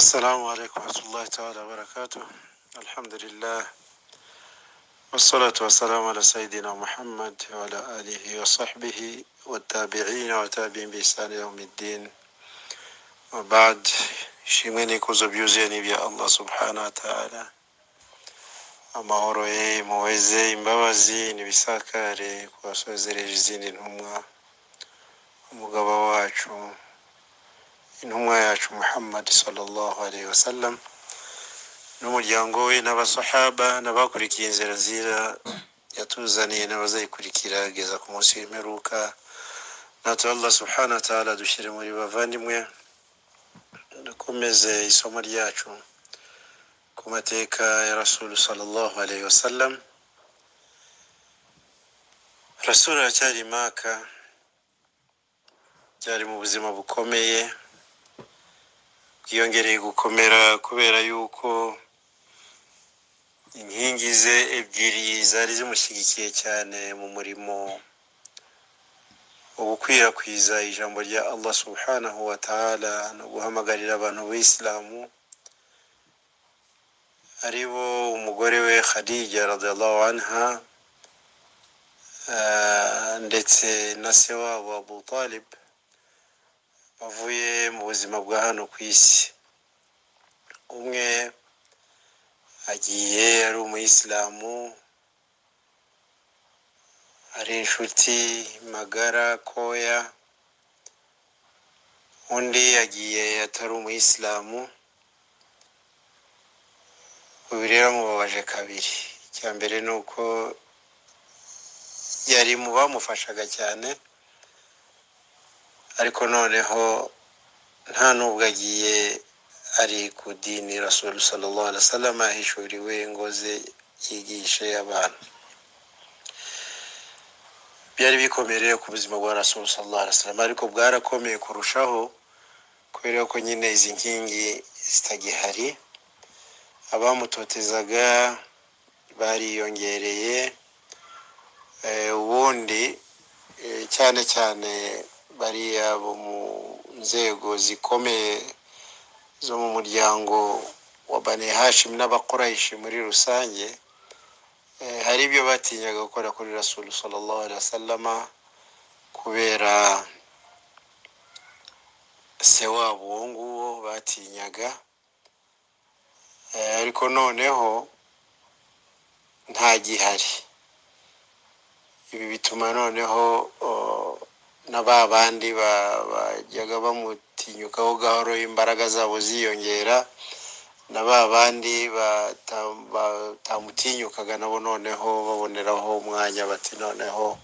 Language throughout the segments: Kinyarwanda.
السلام عليكم ورحمة الله تعالى وبركاته. الحمد لله والصلاة والسلام على سيدنا محمد وعلى آله وصحبه والتابعين وتابعين بإحسان يوم الدين وبعد. Ishimwe n'ikuzo byuzuye n'ibya Allah subhanahu wa ta'ala, amahoro ye, impuhwe ze, imbabazi n'ibisakare ku basozereje izindi ntumwa, umugaba wacu, intumwa yacu Muhammad sallallahu alaihi wasallam, n'umuryango we n'abasahaba n'abakurikiye inzira nziza yatuzaniye n'abazayikurikira kugeza ku munsi w'imperuka. Natwe Allah subhanahu wa ta'ala dushyire muri bavandimwe. Dukomeze isomo ryacu ku mateka ya Rasulu sallallahu alaihi wasallam. Rasulu aracyari i Maka, byari mu buzima bukomeye, bwiyongereye gukomera kubera yuko inkingi ze ebyiri zari zimushyigikiye cyane mu murimo wo gukwirakwiza ijambo rya Allah subhanahu wa ta'ala no guhamagarira abantu b'Isilamu, ari bo umugore we Khadija radiyallahu anha ndetse na se wabo Abu Talib, bavuye mu buzima bwa hano ku isi. Umwe agiye ari umuyisilamu, ari inshuti magara koya, undi agiye atari umuyisilamu. Ubu rero amubabaje kabiri. Icya mbere ni uko yari mu bamufashaga cyane, ariko noneho nta nubwo agiye ari ku dini Rasulu sallallahu alaihi wasallam yahishuriwe ngo ze yigishe abantu. Byari bikomeye rero ku buzima bwa Rasulu sallallahu alaihi wasallam, ariko bwarakomeye kurushaho kubera ko nyine izi nkingi zitagihari. Abamutotezaga bariyongereye. Ubundi cyane cyane bariya bo mu nzego zikomeye zo mu muryango wa Bani Hashim n'Abakorayishi muri rusange, hari ibyo batinyaga gukora kuri Rasulu sallallahu alaihi wasallama kubera se wabo uwo nguwo batinyaga. Ariko noneho nta gihari. Ibi bituma noneho na ba bandi bajyaga bamutinyukaho gahoro imbaraga zabo ziyongera, na ba bandi batamutinyukaga nabo noneho baboneraho umwanya bati: "Noneho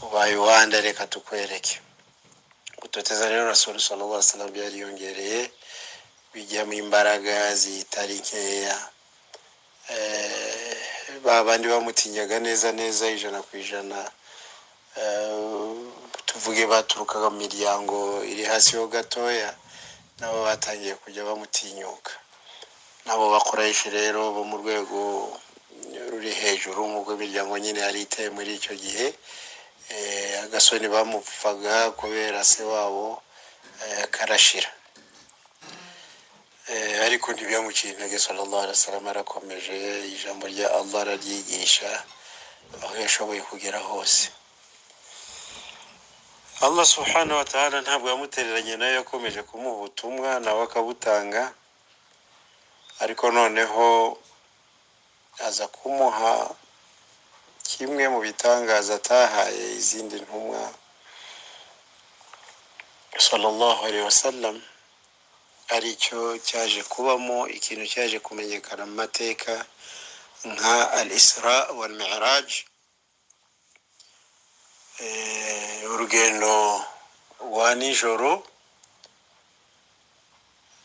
ubaye uwande, reka tukwereke." Gutoteza rero Rasulu sallallahu alaihi wasallam byariyongereye, bijyamo imbaraga zitari nkeya. Ba bandi bamutinyaga neza neza 100%, tuvuge baturukaga mu miryango iri hasi ho gatoya, nabo batangiye kujya bamutinyuka. Nabo bakoresha rero bo mu rwego ruri hejuru, nk'uko imiryango nyine yari iteye muri icyo gihe, agasoni bamupfaga kubera se wabo karashira. Ariko ntibyamuciye intege sallallahu alaihi wasallam, arakomeje, ijambo rya Allah araryigisha aho yashoboye kugera hose. Allah subhanahu wa ta'ala ntabwo yamutereranye, nayo yakomeje kumuha ubutumwa nawe akabutanga, ariko noneho aza kumuha kimwe mu bitangaza atahaye izindi ntumwa sallallahu alaihi wasallam, aricyo cyaje kubamo ikintu cyaje kumenyekana mu mateka nka al isra wal mi'raj, urugendo rwa nijoro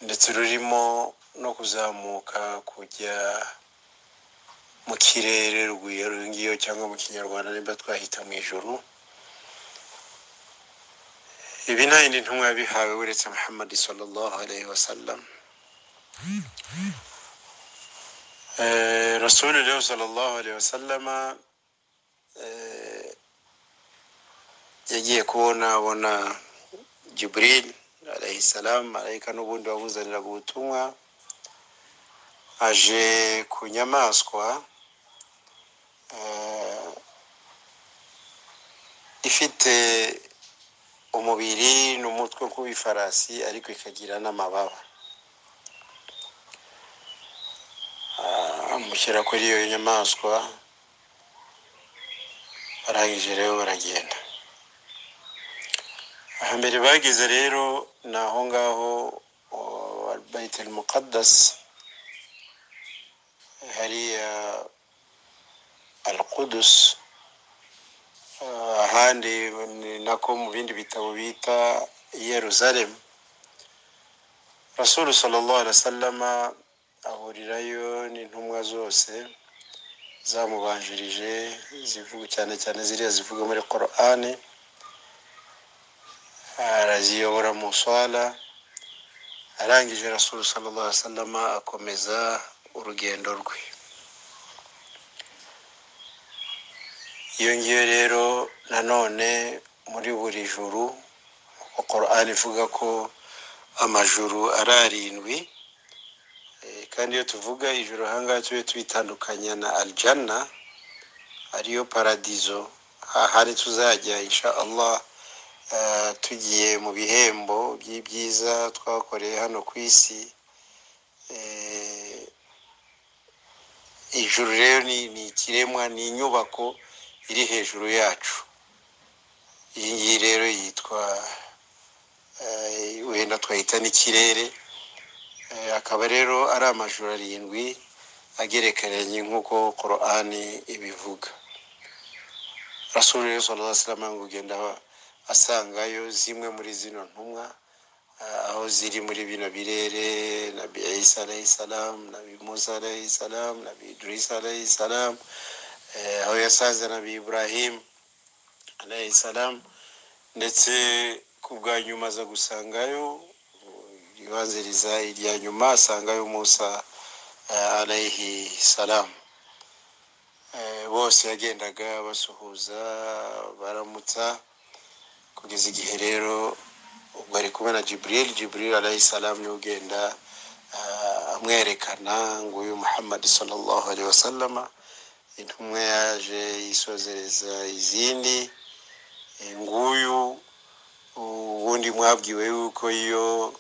ndetse rurimo no kuzamuka kujya mu kirere rugwiye ngiyo, cyangwa mu Kinyarwanda nimba twahita mu ijuru. Ibi nta yindi ntumwa yabihawe uretse Muhammad sallallahu alaihi wasallam. Rasulu rero sallallahu alaihi wasallama yagiye kubona abona Jibril alayhi salam, malayika n'ubundi wamuzaniraga ubutumwa, aje ku nyamaswa ifite umubiri n'umutwe nk'uw'ifarasi, ariko ikagira n'amababa. Amushyira kuri iyo nyamaswa, barangije rero baragenda. Ahambere bageze rero ni aho ngaho Bait al Muqaddas, hariya Al Qudus, ahandi ni nako mu bindi bitabo bita Yeruzalemu. Rasulu sallallahu alaihi wasallam ahurirayo n'intumwa zose zamubanjirije, zivuga cyane cyane ziriya zivuga muri Qur'ani, araziyobora mu swala. Arangije Rasulu sallallahu alaihi wasallam akomeza urugendo rwe. Iyo ngiyo rero nanone muri buri juru, kuko Qur'ani ivuga ko amajuru ari arindwi, kandi iyo tuvuga ijuru ahangaha tube tubitandukanya na aljanna, ariyo paradizo, hahandi tuzajya insha Allah, tugiye mu bihembo by'ibyiza twakoreye hano ku isi. Ijuru rero ni ikiremwa, ni inyubako iri hejuru yacu. Iyi ngiyi rero yitwa, wenda twahita n'ikirere, akaba rero ari amajuru arindwi agerekeranye nk'uko Qur'ani ibivuga. Rasul rero sallallahu alaihi wasallam ngo ugenda asangayo zimwe muri zino ntumwa, aho ziri muri bino birere: Nabi Isa alayhi salam, Nabi Musa alayhi salam, Nabi Idris alayhi salam, aho yasanze Nabi Ibrahim alayhi salam, ndetse ku bwa nyuma aza gusangayo ibanziriza irya nyuma, asangayo Musa alayhi salam. Bose yagendaga basuhuza, baramutsa, kugeza igihe rero ubwo ari kumwe na Jibril. Jibril alayhi salam niwe ugenda amwerekana ngo uyu Muhammad sallallahu alaihi wasallama, intumwa yaje yisozereza izindi, nguyu ubundi mwabwiwe yuko iyo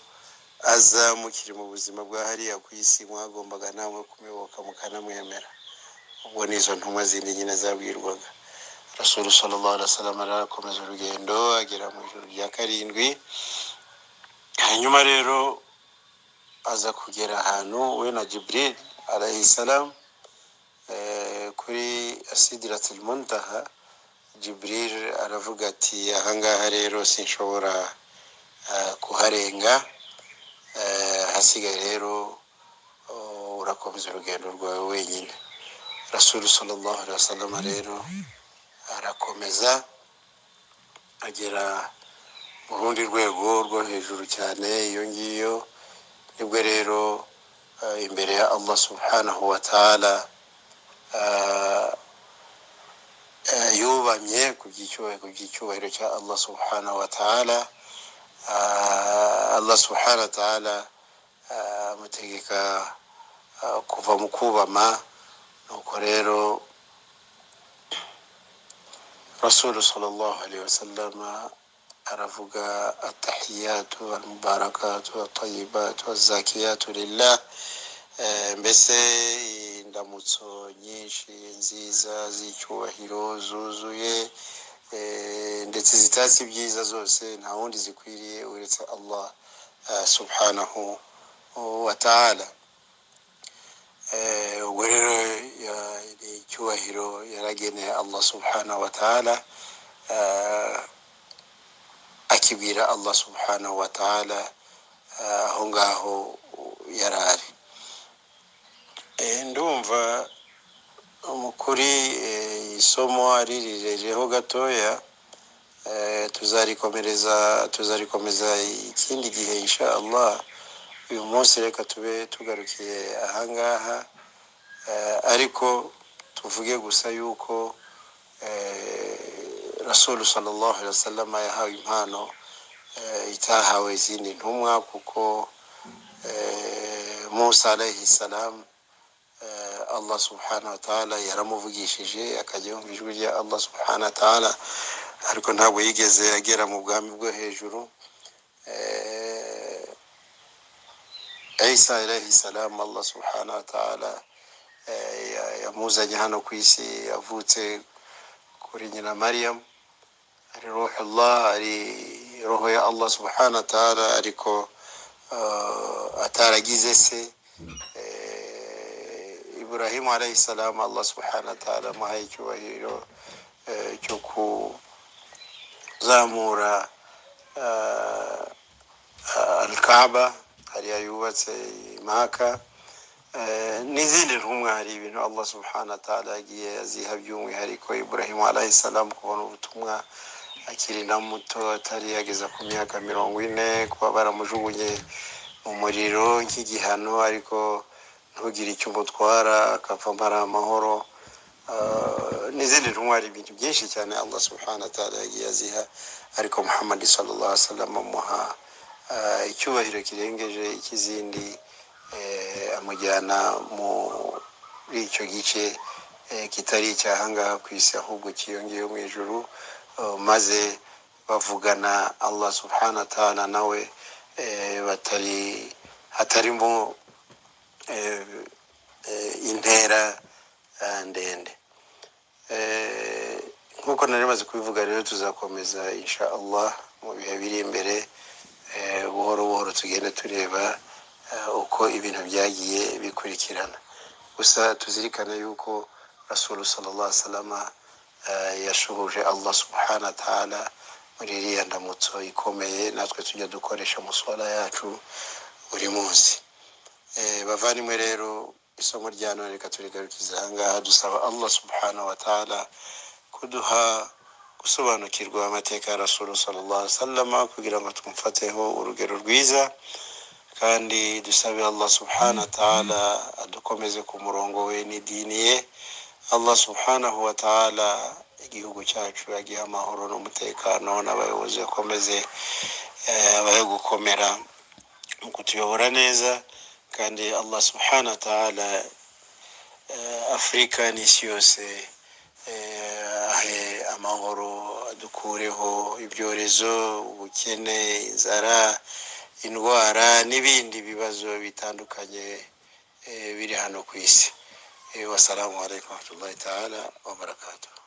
aza mukiri mu buzima bwa hariya ku isi mwagombaga namwe kumuyoboka mukanamwemera. Ubwo n'izo ntumwa zindi nyine zabwirwaga. Rasulu sallallahu alaihi wasallam arakomeza urugendo agera mu ijuru rya karindwi. Hanyuma rero aza kugera ahantu we na Jibril alayhi salam, kuri Sidratul Muntaha. Jibril aravuga ati ahangaha rero sinshobora kuharenga, hasigaye rero urakomeza urugendo rwawe wenyine. Rasulu sallallahu alaihi wasallam rero arakomeza agera mu rundi rwego rwo hejuru cyane. Iyo ngiyo nibwo rero imbere ya Allah subhanahu wa ta'ala yubamye ku by'icyubahiro cya Allah subhanahu wa ta'ala. Allah subhanahu wa ta'ala amutegeka kuva mu kubama. Nuko rero Rasulu sallallahu alaihi wasallam aravuga atahiyatu almubarakatu atayibatu azakiyatu lillah, mbese indamutso nyinshi nziza z'icyubahiro zuzuye, ndetse zitatse ibyiza zose, nta wundi zikwiriye uretse Allah subhanahu wa ta'ala. Ubwo rero ni icyubahiro yarageneye Allah subhanahu wa ta'ala, akibwira Allah subhanahu wa ta'ala aho ngaho yari ari. Ndumva mu kuri isomo ari rirereho gatoya, tuzarikomeza ikindi gihe insha Allah. Uyu munsi reka tube tugarukiye ahangaha, ariko tuvuge gusa yuko Rasulu sallallahu alaihi wasallam yahawe impano itahawe izindi ntumwa, kuko Musa alayhi salam, Allah subhanahu wa ta'ala yaramuvugishije, akajya yumva ijwi rya Allah subhanahu wa ta'ala, ariko ntabwo yigeze agera mu bwami bwo hejuru. Isa alayhi salam, Allah subhanahu wa ta'ala yamuzanye hano ku isi, yavutse kuri nyina Mariam, ari ruhullah, ari roho ya Allah subhanahu wa ta'ala, ariko ataragize se. Ibrahimu alayhi salam, Allah subhanahu wa ta'ala amuhaye icyubahiro cyo kuzamura Alkaba hariya yubatse i Maka, n'izindi ntumwa. Hari ibintu Allah subhanahu wa ta'ala yagiye aziha by'umwihariko. Ibrahimu alayhi salam kubona ubutumwa akiri na muto, atari yageza ku myaka 40, kuba baramujugunye mu muriro nk'igihano, ariko ntugire icyo umutwara, akavamo ari amahoro, n'izindi ntumwa. Hari ibintu byinshi cyane Allah subhanahu wa ta'ala yagiye aziha, ariko Muhammad sallallahu alaihi wasallam amuha icyubahiro kirengeje ik'izindi, amujyana muri icyo gice kitari icyahangaha ku isi, ahubwo cyiyongeyeho mu ijuru, maze bavugana Allah subhanahu wa ta'ala nawe, batari hatarimo intera ndende. Nk'uko nari maze kubivuga rero, tuzakomeza insha Allah mu bihe biri imbere, buhoro buhoro tugende tureba uko ibintu byagiye bikurikirana. Gusa tuzirikane yuko Rasulu sallallahu alaihi wasallam yashuhuje Allah subhanahu wa ta'ala muri iriya ndamutso ikomeye natwe tujya dukoresha mu swala yacu buri munsi. Bavandimwe rero, isomo rya none reka turigarukiza aha ngaha, dusaba Allah subhanahu wa ta'ala kuduha gusobanukirwa amateka ya Rasulu sallallahu alaihi wasallam, kugira ngo tumfateho urugero rwiza, kandi dusabe Allah subhanahu wa ta'ala adukomeze ku murongo we n'idini ye. Allah subhanahu wa ta'ala igihugu cyacu agihe amahoro n'umutekano, n'abayobozi bakomeze abahe gukomera mu kutuyobora neza, kandi Allah subhanahu wa ta'ala Afurika n'isi yose ahe amahoro, adukureho ibyorezo, ubukene, inzara, indwara n'ibindi bibazo bitandukanye biri hano ku isi. Wassalamu alaikum warahmatullahi ta'ala wabarakatuh.